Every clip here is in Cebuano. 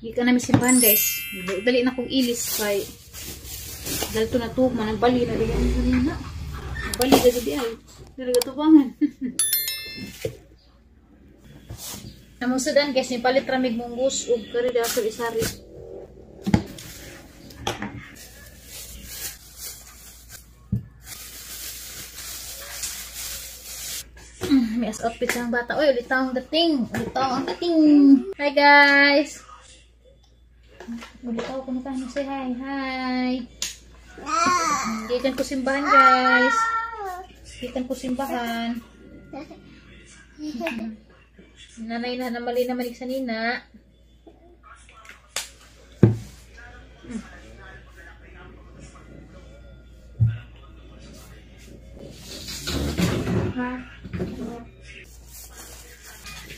Gikan nami simbahan, guys. Dali na kong ilis kay dalto na to man bali na diyan kanina. Bali na di ay. Dili gatubangan. Among sudan, guys, ni palit ramig munggus ug kari da sa isari. May as outfit ang bata. Oy, ulitaw ang dating. Ulitaw ang dating. Hi, guys. Ulitaw ko na tayo. Say hi. Hi. Gikan ko simbahan, guys. Gikan ko simbahan. Nanay na namali na manik sa nina.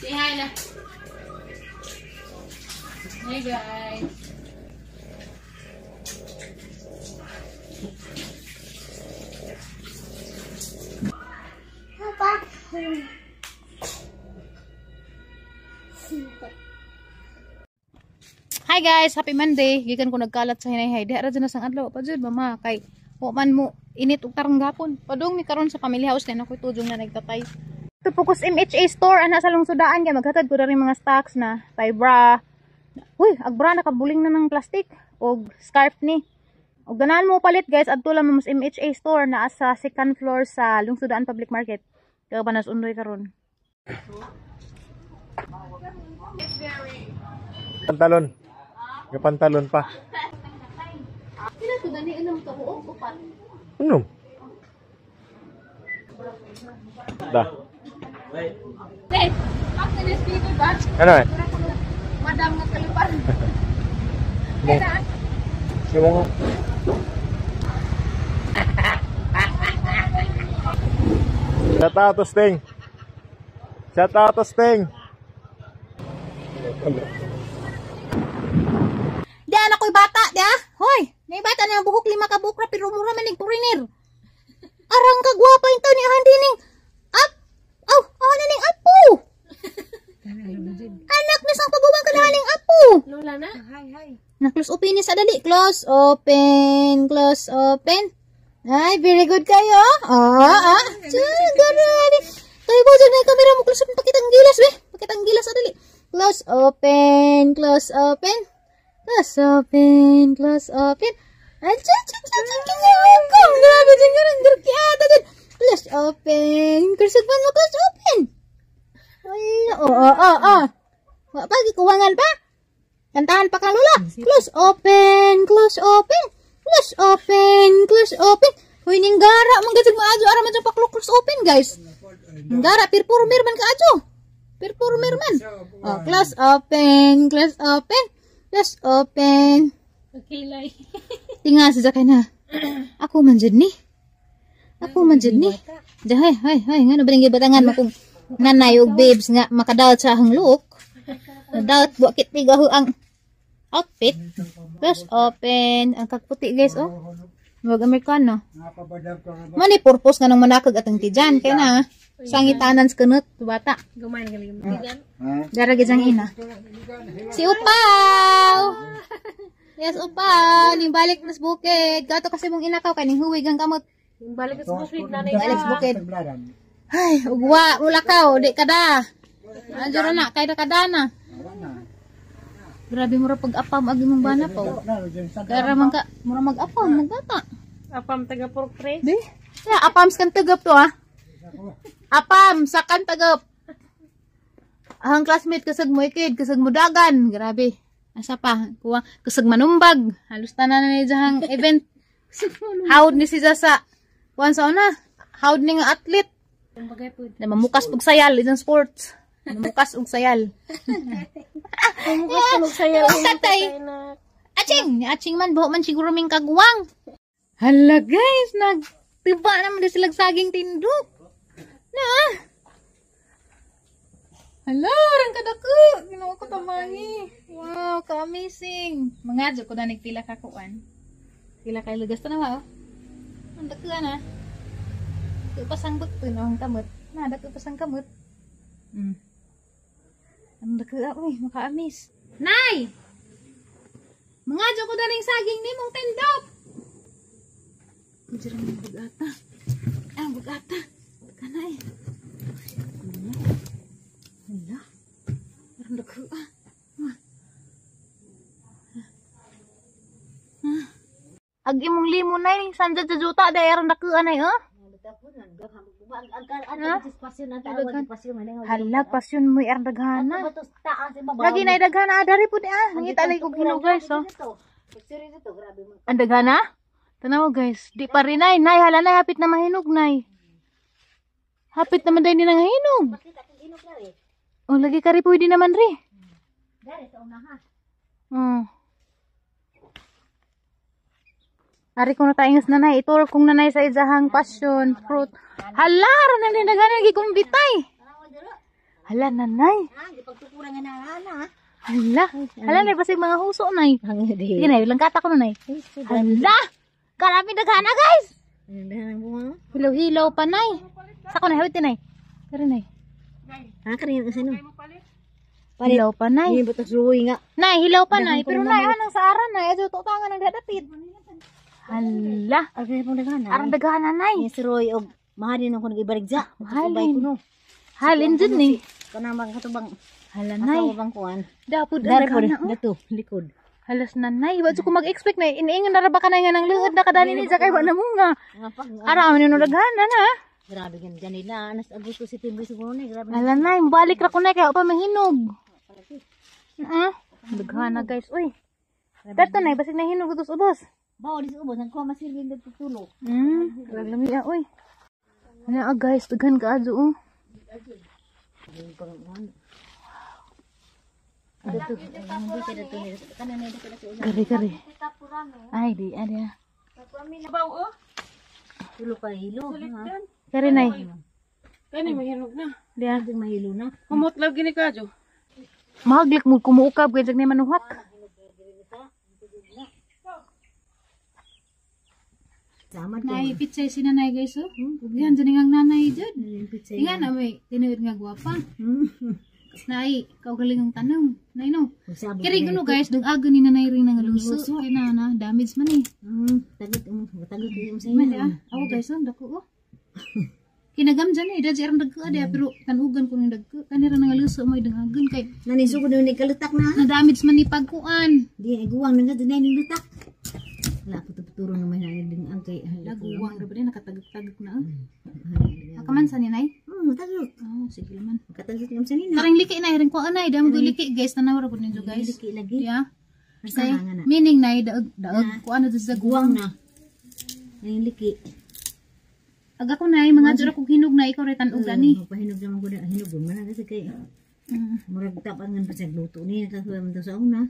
Say hi na. Hi, guys. Hi guys, happy Monday. Gikan ko nagkalat sa hinayhay. Diha ra jud na sang adlaw pa jud mama kay wa man mo init og tarong gapon. Padung mi karon sa family house kay nakoy tudong na nagtatay. Tupokos MHA store ana sa lungsodaan kay maghatag ko diri mga stocks na tay bra. Uy, ag bra nakabuling na ng plastic og scarf ni. Og ganahan mo palit guys adto lang mo sa MHA store naa sa second floor sa Lungsodaan Public Market. Kaya ba nas undoy karon? Pantalon. Yung pantalon pa. Pila to gani unom ka buok upat. Unom. Da. Hey, ako ni speaker ba? Ano eh? Madam nga kalupar. Yung Shout out to Sting. Shout out to Sting. Di anak ko'y bata, di ah. Hoy, may bata na buhok 5 ka buhok ra pero mura man ning foreigner. Arang kagwapa yung taon ni ahan dining. Up. Aw, ahan na ning apo. Anak na sang pagubang ka na ning apo. Lola na? Hi, hi. Na close open niya sa dali. Close open, close open. Ay, very good kayo. Ah, ah. Tiyan, grabe. Kayo ba dyan na camera mo? Close open, pakita ang gilas, be. Pakita ang gilas, dali. Close open, close open. Close open, close open. Ay, tiyan, tiyan, tiyan, tiyan, tiyan, tiyan. Grabe, tiyan, tiyan, tiyan, tiyan. Close open. Close open, close open. Ay, oo, oo, oo. Wa pa, gikuwangan pa. Kantahan pa kang lola. Close open, close open. Close open, close open. Hoy, ninggara, manggasig maadyo, ara man dyan pa close open, guys. Ninggara, performer man ka adyo. Performer man. Oh, close open, close open, close open. Okay, lay. Tinga sa zakay na. Ako man dyan ni. Ako man dyan ni. Diyan, hay, hay, hay. Nga, no ba rin gibatangan mo kung nanay o babes nga makadawat sa ahang look. Nadawat, buwakit tigaho ang outfit. Close open. Ang kagputi, guys, oh. Wag Amerikano. Mani purpose nga nung manakag atong tijan. Kaya na, sangitanan sa kanut, bata. Gumain ka lang. Dara gijang ina. Si Upaw! Yes, Upaw! Ning balik nas bukid. Gato kasi mong inakaw kay ning huwig ang kamot. Balik sa bukid nanay. Balik sa bukid. Ay, ugwa, ulakaw, di kada. Andiyan na, kay da kada na. Grabe mura pag-apam ag imong bana pa. Kaya man ka, mura mag-apam magbata. Apam taga pork. Be? Ya, apam sa kantagap to ah. Apam sa kantagap. Ang classmate kasag mo ikid, kasag mo dagan. Grabe. Asa pa? Kuha kasag manumbag. Halos tanan na ni jahang event. Howd ni si sa kuan sa una. Howd ni nga athlete. Na mamukas pug sayal isang sports. Mamukas og sayal. Mamukas og sayal. Tatay. Aching, aching man buho man siguro ming kagwang. Hala guys, nagtiba naman di sila saging tindok. Na. Hala, rang kadako. Ginoo ko tamangi. Wow, ka-amazing. Mga adyo ko na nagpila ka kuan. Pila kay lugas ta na ba? Ang dako na. Dako pa sang bukto no ang kamot. Na dako pa sang kamot. Ang dako uy, maka-amaze. Nay! Mga ko daring saging ni mong tindok. Diyan ang bugata. Ang bugata. Kana eh. Hala. Parang dagko ah. Ag imong limon nay sanja sa juta dahil aron dakuan ay oh. Hala, pasyon mo aron daghana. Lagi na daghana dari pud ah. Nangita lagi kog hinog guys oh. Ang daghana? Tanaw guys, di pa rin nay, nay hala nay hapit na mahinog nay. Hapit naman dahil ni nang hinog. Oh, lagi kari pwede naman ri. Dari sa una ha. Ari ko na taingos nanay, ituro kong nanay sa izahang passion fruit. Hala, aron na din daghana gi kumbitay. Hala nanay. Ah, di pagtukuran nga na ana. Hala. Hala nay basig mga huso nay. Sige nay, lang kata ko nay. Hala. Karami daghana guys. Hilaw-hilaw pa nay. Sa ko nay, hawit nay. Kari nay. Ha, kani ang sino? Hilaw pa nay. Ni butas ruwi nga. Nay, hilaw pa nay. Pero nay, anang sa aran nay. Adyo tutangan ang dadapit. Hala. Arang pong daghana. Arang daghana nay. Ni si Roy og mahalin ako nag-ibarigja. Mahalin. Halin dyan ni. Kanang bang katubang. Hala nay. Asawa bang kuan. Dapod ang Dari po daghana. Oh. dato likod. Halas nanay, wa ko mag-expect na iniingon na ra ba kanay nga nang luod na kadani ni sa kay wa na munga. Nga pag Ara man yung daghana na. grabe gan ganila anas Agosto September siguro ni grabe. Hala nay, balik ra ko nay kay wa pa mahinog. Ah, daghana guys. Uy. Dato nay basig nahinog utos ubos. Bawo di sa ubos ang kuha masilbing dagto tulo. Lami ah, uy. Ano ah, guys, daghan ka adyo oh. Kari kari. Ay di adi ah. Tulo ka hilo. Ha? Kari nay. Kani mahinog na. Di ah. Ding mahilo na. Humot lagi ni kadyo. Mahaglik mo kumuukab kay jag ni manuhak. Samad ko. Nay pitsay si nanay guys oh. Yan dyan ang nanay jud. Pitsay. Inga na may tinuod nga gwapa. Nay, kaugaling ang tanong. Nay no. Usab. Kiri kuno guys, dung aga ni nanay ring nangaluso. Kay na na damage man eh. Tagot tagot mo sa Man ah. Ako guys, oh, dako oh. Kinagam dyan eh, dyan siya dagko ah, pero tanugan ko ng dagko. Kanira nangaluso mo dangagon kay Nani sugod ni kalutak na. na damage man ni pagkuan. Di ay guwang nang gadto ni lutak. Wala ko tupturo na may ding ang kay. Laguwang ra ba din nakatagak-tagak na. Oh. Akaman sa ni nay? Tagot. Oh, sige man. Katagot ngam sa nina. Karang liki na rin ko anay, damo ko liki guys, tanaw ra pud ninyo guys. Liki lagi. Yeah. Basta Say, nga na. meaning nay daog daog ko ano sa Guwang guwang. na. Ay liki. Aga ko nay mga jura kog hinog na ikaw ray tan-og gani. Pahinog naman ko na hinog man na kasi kay murag tapangan pa sa luto ni kasuwa man to sa una.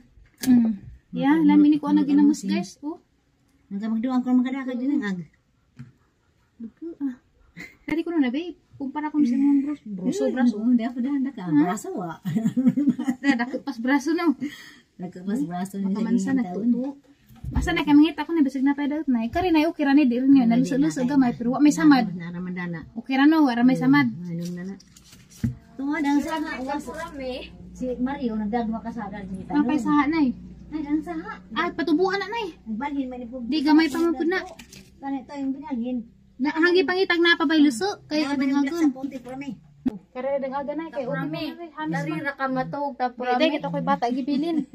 Yeah, lami ni ko ana ginamos guys. Oh. Nang magduang ko makadakag din ang ag. Dagko ah. Dari ko na babe. Kumpara ko sa mga braso. Braso, braso. Hindi ako dahan ka. Braso wa. Dako pas braso no. Nagkapas braso ni Makamansa nagtuto. Basta na kay mangita ko na bisag na pa daot na. Kari na okay ra ni di rin yun. Naluso-luso gamay pero wa may samad. Naraman dana. Okay ra no, wa ra may samad. Ano na na. Tungod ang saha was. Si Mario nagdagwa ka sa dal ni Mapay saha nay. Ay ang saha. Ay patubuan na nay. Nagbalhin man ni pug. Di gamay pa man pud na. Kani to yung binalhin. Na hangi pangitag na pa bay luso kay Sa adangagon. punti prami. Kare dangagan nay kay okay man. Hamis Dari ra ka matog ta Di kita koy bata gibilin.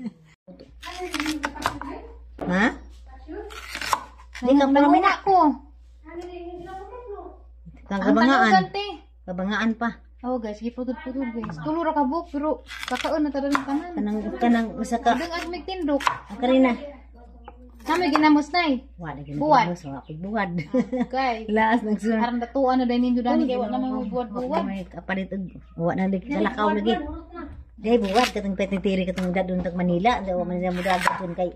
Ha? Di ka prami na. Ko. Kang Ang kabangaan. tanugan te. Kabangaan pa. Oh guys, giputod-putod guys. Tulo ra ka buok pero kakaon na tanan tanan. Kanang kanang usa ka. Dang agmig tindok. Ang karina. Kami ginamos nay. Wa na gina. Buwad. Wa pud buwad. Okay. Laas nagsun. Aron datuan na dai ninyo dani kay wa na may buwad-buwad. May kapalit og wa na lagi kalakaw lagi. Dai buwad katong petitiri katong dadun tag Manila, daw man siya mudagat dun kay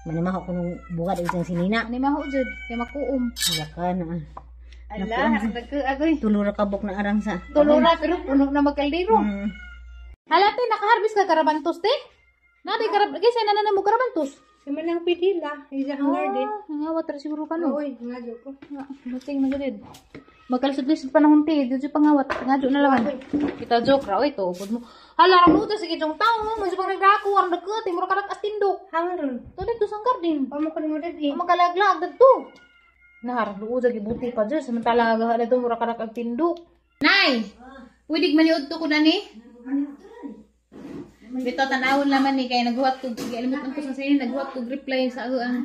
manimaho ko nung buwad og isang sinina. Ani maho jud kay makuom. Wala ka na. Ala, dagko agoy. Tulo ra kabok na arang sa. Tulo ra pero puno na magkaldero. Hala te, nakaharvest ka karabantos te? Nadi karab guys, ay nanan mo karabantos. Sa man ang pidila, isa ang garden. Ah, nangawat ra siguro ka no. Oy, nga ko. Nga, buting na gud. Magkalisod-lisod pa na hunti, dito pangawat, ngadyo na laman. Kita joke ra oy to, upod mo. Hala ra mo sige jong tawo, mo pang nagdako, ang dagko, timur ka as tindok. Hangan ron. Tuloy din. Pamo ko nimo dadi. Magalaglag dadto. Nahar duo jud gibuti pa jud samantala nga na mura karak ang tindok. Nay, pwede maniud to ko nani? Bitaw tan-awon laman ni kay naghuwat ko gialimot ko sa sinin naghuwat ko reply sa ako ang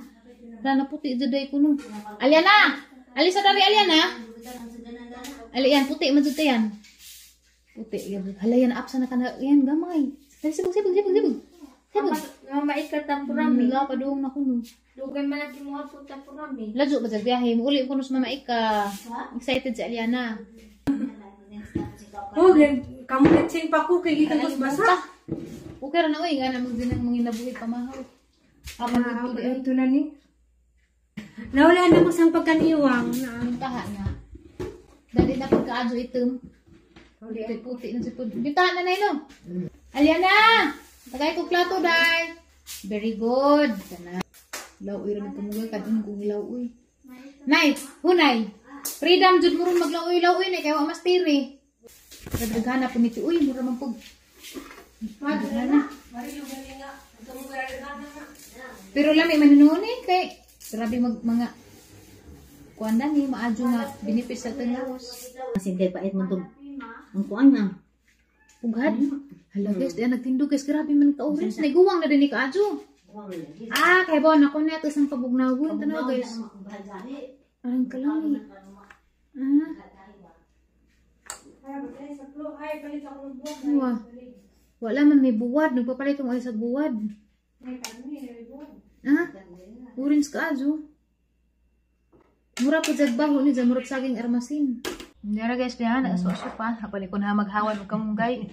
na puti jud day kuno. Aliana! Alisa dari Aliana. Ali yan puti man jud yan. Puti yan. Hala yan apsa na kana yan gamay. Dali sibog sibog sibog sibog. Sibog. Mamaika tapurami. Wala pa doong na kuno. Dugay man natin mga po tapurami. Ladyo ba sa biyahe? Muuli ko sa mama Ika. Excited si Aliana. Oh, kamu sing pa ko kay gikan ko basa. Okay ra na oy nga na magdinang mga nabuhi pamahaw. Apan Ah, ito na ni. Nawala na ko sang pagkaniwang. Ang taha na. Dali na pagkaadyo itom. Puti puti na si pud. Bintahan na na no. Aliana! Tagay ko plato dai. Very good. Kana. Law ra man tumugay kadun kung hilaw uy. Nay, hunay. Freedom jud mo ron maglaoy-laoy na kay wa mas tiri. Dagdagana po nito uy, mura man pug. Dagdagana. Pero lami man noon eh kay grabe mag mga kuan na ni maadyo nga benefit sa atong lawas. Kasi kay pait man tong ang kuan na. Pugad. Hala guys, di nagtindog guys, grabe man ka orange. Naiguwang na din ni kaadyo. Ah, kay bon ako na ito isang pabugnawon tanaw guys. Arang kalami. Ah. Wa. Wala man may buwad, nagpapalit kong ay sa buwad. Ah? Orange ka adyo. Mura po jag baho ni dyan, murag saging armasin. Dara guys, diyan nagaso-aso pa. Hapali ko na maghawan og kamunggay.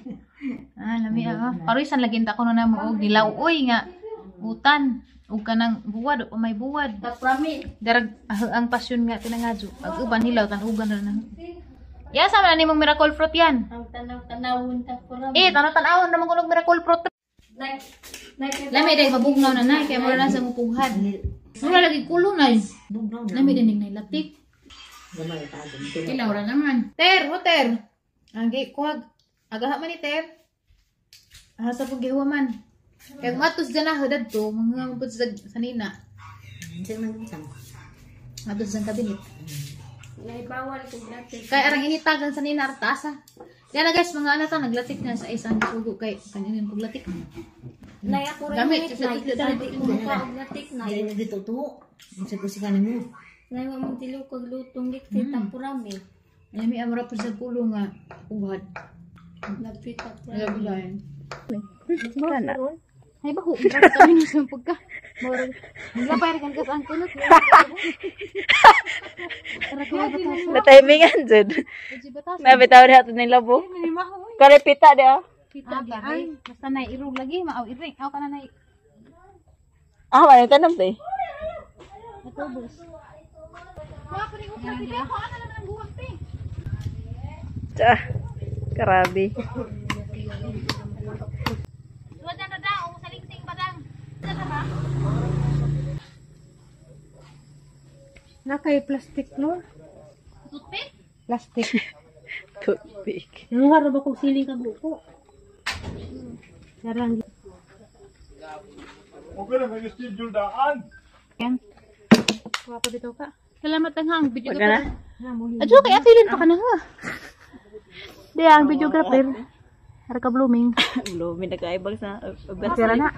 Ah, lami ah. Paruisan lagi ta ko na namo og nilauoy nga utan ug kanang buwad o may buwad. Tapurami. Darag ang pasyon nga tinangadyo. Ag uban hilaw tan-ugan ra na. Ya sama na nimong miracle fruit yan. Ang tanaw-tanawon tapurami. Eh, tanaw-tanawon naman kunog miracle fruit. Like like Lami dai mabugnaw na na kay mura na sa mupughan. Mura lagi kulo na. Bugnaw na. Lami din ning latik. Gamay ta adto. Kilaw ra naman. Ter, ho ter. Ang kuhag agaha man ni ter. Aha sa paggihuwa man. Kay kung atos dyan na hudad to, mga mapud sa sanina. Unsa man butang? Atos sa kabinet. Naibawal kog latik. Kay arang initagan sa nina artasa. Yan na guys, mga anak ta naglatik na sa isang sugo kay kaninin kog latik. Nay ako rin. Gamit, sa Nay, latik. ko og latik nay. Dili dito to. Unsa ko si kanimo? Nay wa mong tilok kog lutong gikti tapurami. Lami amra po sa kulo nga ughad. Lapit tapurami. Labi. Ay baho, kami na sa pagka. Maglapay ra kan kas ang kunot. Na timingan jud. Nabitaw diha to nila bo. Kare pita dia. Pita di ay. Basta na irog lagi maaw iring. Aw kana nay. Ah, wala tanam te. Natubos. Mga pa rin ukra pita ko ana naman ang buwag te. Tsa. Grabe. Suwad na daw o salingsing badang. Na kay plastic no? Toothpick? Plastic. Toothpick. Nanguha ra ba kog siling kag buko? Sarang Okay lang kayo schedule daan. kuha pa bitaw ka. Salamat ang hang video Wag na. Adyo kay atilin pa ka na ha. Di ang videographer. Harka blooming. Blooming nagkaibag sa Tira na.